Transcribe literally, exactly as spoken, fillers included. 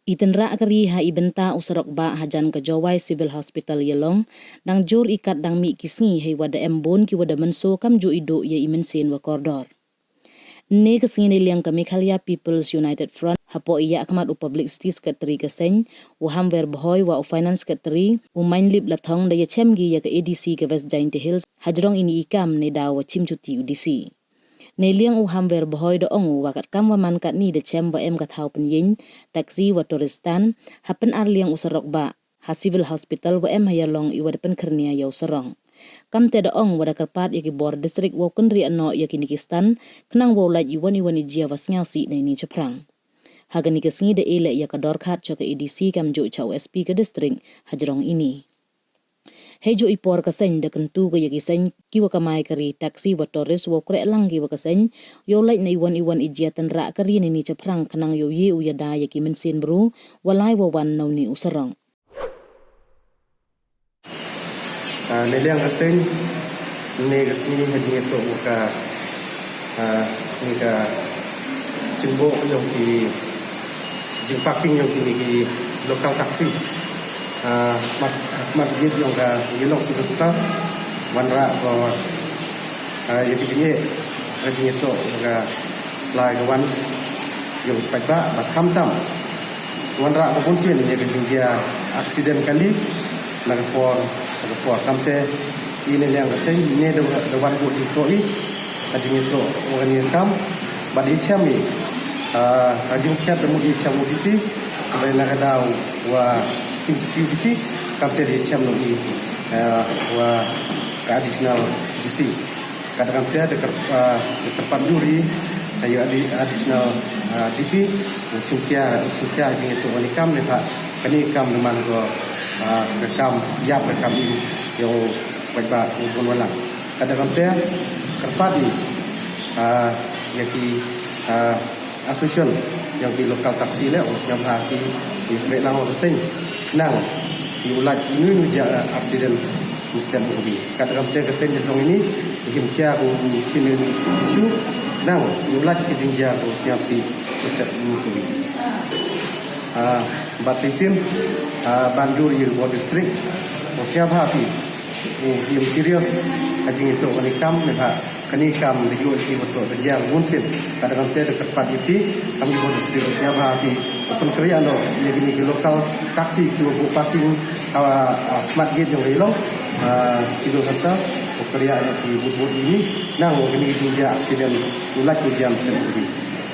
I tynrah ka ri ha i bynta u sarok bah hajan ka Jowai Civil Hospital Ialong dang jur i kat dang mih ki sngi hei wa da em bun ki wa da mynsaw kamjooh i duh ya i mynsiem wa kordor. Ynne ka sngi neiliang ka Meghalaya People's United Front hapoh i yakhmat u Publicity Secretary ka seng, u Hamwer Bhoi wa u Finance Secretary, u Mainlip Lathong da yachem ki ya ka A D C ka West Jaintia Hills hajrong ini i kam neidaw wa chim chuti u D C. Neiliang u Hamwer Bhoi da ong u wa katkam wa man katni da chem wa em ka thaw pynyeng, taxi wa tourist stand, ha pynarliang u sarok bah ha Civil Hospital wa em ha Ialong i wa da pynkhyrnia ya u sarong. Kamte da ong wa da kyrpad ya ki bor district wow kynriah noh ya kini ki stand, khnang wow lait iwon iwon i jia wa sniawsih neini chaphrang. Ha kani ka sngi da e leh ya ka dorkhat cha ka A D C kamjooh cha u S P ka district hajrong ini. Heijooh i por ka seng da kyntu ka ya ki seng ki wa kamai ka ri taxi wa tourist wow kreh lang ki wa ka seng, yow lait na iwon iwon i jia tynrah ka ri neini chaphrang khnang yow ye u yada ya ki mynsiem bru wa lai wa wan na uni u sarong. Ah, neiliang ka seng, ynne ka sngi ha jingitoh wa ka, ah, ni ka jingboh yong ki jingparking yong kini ki local taxi. Ah, mat, mat gate yong ka Ialong Civil Hospital, wanrah ko, ah, ya ki jingeh, ka jingitoh wa ka lai ka wan yong paidbah, bad khamtam wanrah ko bunsien ya ka jingjia accident kali na ka por cha ka por. Kamte i neiliang ka seng, ynne da, da wan ko jingtoh i, ka jingitoh wa kani ka kam, bad i chem i, ah, ka jingskhem da mut i chem u D C, bad na ka daw wa chim chuti u D C, kamte da i chem noh i, ah, wa ka additional D C. Kat da kamte da kyr-, ah, da kyrpad jur i, ah, ya addi-, additional, ah, D C, u chimkhia, u chimkhia jingitoh wa kani ka kam neibhah kani ka kam da man ko, ah, ka kam yap, ka kam im yong paidbah u bun wa lang. Kat da kamte kyrpad i, ah, ya ki, ah, association yong ki local taxi leh, u sniawbha ki, ki kreh lang wa ka seng, khnang yow lait inu inu jia, ah, accident mynstep mynkawi. Kat da kamte ka seng hajrong ini da chimkhia ko chini issue, khnang yow lait ki jingjia ko sniawsih mynstep mynkawi. Ah, bad shisien, ah, ban jur i bor district, u sniawbha phi, u, im serious ha jingitoh wa kani ka kam neibhah kani ka kam da yoh ki wa toh da jia bunsien. Kat da kamte da kyrpad ya phi kam ki bor district, u sniawbha phi, u pynkhreh noh ya kini ki local taxi ki wa buh parking ha, ah, mat gate yong ka Ialong, ah, Civil Hospital, u khreh noh ki bud bud ini, khnang wa kini ki jingjia accident u lait u jia mynstep mynkawi.